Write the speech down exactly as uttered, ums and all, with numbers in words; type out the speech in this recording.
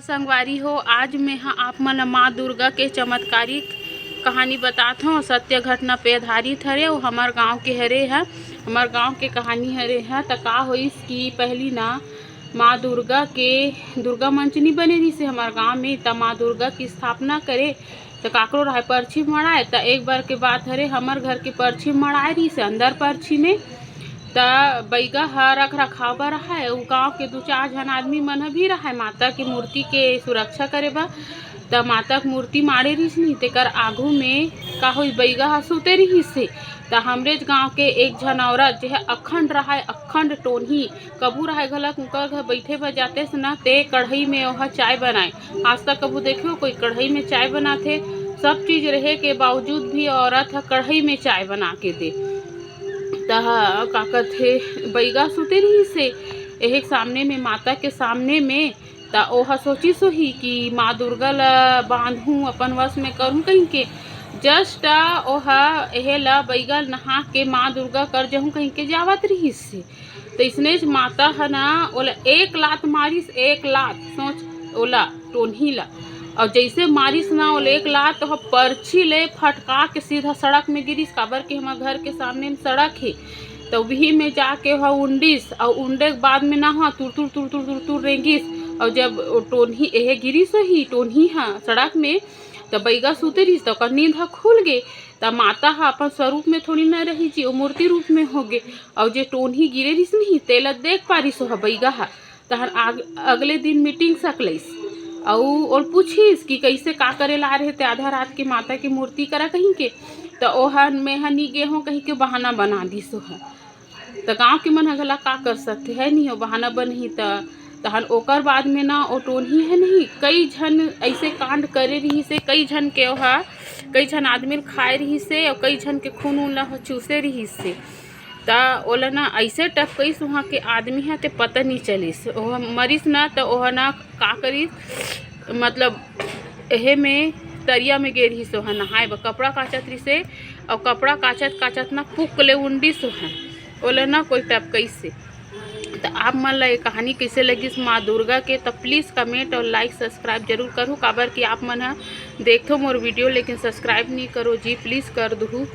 संगवारी हो, आज मैं ह आप मन ल माँ दुर्गा के चमत्कारिक कहानी बतात हव। सत्य घटना पे आधारित हरे अउ हमर गांव के हरे ह, हमर गांव के कहानी हरे ह। त का होइस कि पहली ना माँ दुर्गा के, दुर्गा मंच नी बने रहिस हे हमर गांव में, त माँ दुर्गा की स्थापना करे त काकरो रहय परछी मड़ाय। त एक बार के बात हरे, हमर घर के परछी मड़ाय रहिस हे, अंदर परछी में। त बइगा ह रख रखाव बर रहय, उ गांव के दू चार झन आदमी मन ह भी रहय, माता के मूर्ति के सुरक्षा करे बर। त माता के मूर्ति माड़े रहिस नी, तेकर आघू में का होइस, बइगा ह सुते रहिस हे। त हमरेच गांव के एक झन औरत, जेह अखंड रहय, अखंड टोनही, कभू रहय घलक उंकर घर बइठे बर जातेस न, ते कढ़ई में ओह चाय बनाय। आज तक कभू देखे हो कोई कढ़ई में चाय बनाथे? सब चीज रहे के बावजूद भी औरत ह कढ़ई में चाय बना के दे। त ह, का कथे, बइगा सुते रहिस हे एहे के सामने में, माता के सामने में। त ओह सोचिस होही कि माँ दुर्गा ल बांधहूँ, अपन वश में करहूँ कहिके। Just ओह एहे ल बइगा ल नहा के माँ दुर्गा कर जहूँ कहिके जावत रहिस हे। त इसनेच माता ह ना ओला एक लात मारिस, एक लात, सोच, ओला, टोनही ला। अउ जइसे मारिस ना ओला एक लात, त ओह परछी ले फटका के सीधा सड़क में गिरिस, काबर के हमर घर के सामने में सड़क हे। त उही में जाके ओह उंडिस, अउ उंडे के बाद में ना ओह तुरतुर, तुरतुर, तुरतुर रेंगिस। अउ जब ओ टोनही, एहे गिरिस होही, टोनही ह सड़क में, त बइगा सुते रहिस, त ओकर नींद ह खुल गे। त माता ह अपन स्वरूप में थोड़ी न रही जी, ओ मूर्ति रूप में होगे। अउ जे टोनही गिरे रहिस नहीं, तेला देख पारिस ओह बइगा ह। तहन आग-, अगले दिन मीटिंग सकलइस, अउ ओल पूछिस कि कइसे का करे ला रहे ते आधा रात के माता के मूर्ति करा कहिके। त ओह, मैं ह नी गे हों कहिके बहाना बना दिस ओह। त गांव के मन ह घला का कर सकथे, है नहीं, ओ बहाना बनही त। तहन ओकर बाद में ना ओ टोनही है नहीं, कई झन अइसे कांड करे रहिस हे, कई झन के ओह, कई झन आदमी ल खाए रहिस हे, अउ कई झन के खून उन ला चूसे रहिस हे। त ओला ना अइसे टपकइस उहाँ के आदमी ह, ते पता नी चलिस। ओह मरिस ना, त ओह ना का करिस, मतलब, एहे में, तरिया में गे रहिस ओह नहाए बर, कपड़ा काचत रहिस हे, अउ कपड़ा काचत काचत ना पुक ले उंडिस ओह, ओला ना कोई टपकइस हे। त आप मन ला ये कहानी कइसे लगिस माँ दुर्गा के, त please comment अउ like subscribe जरूर करहू, काबर कि आप मन ह देखथो मोर video लेकिन subscribe नी करो जी, please कर दुहू।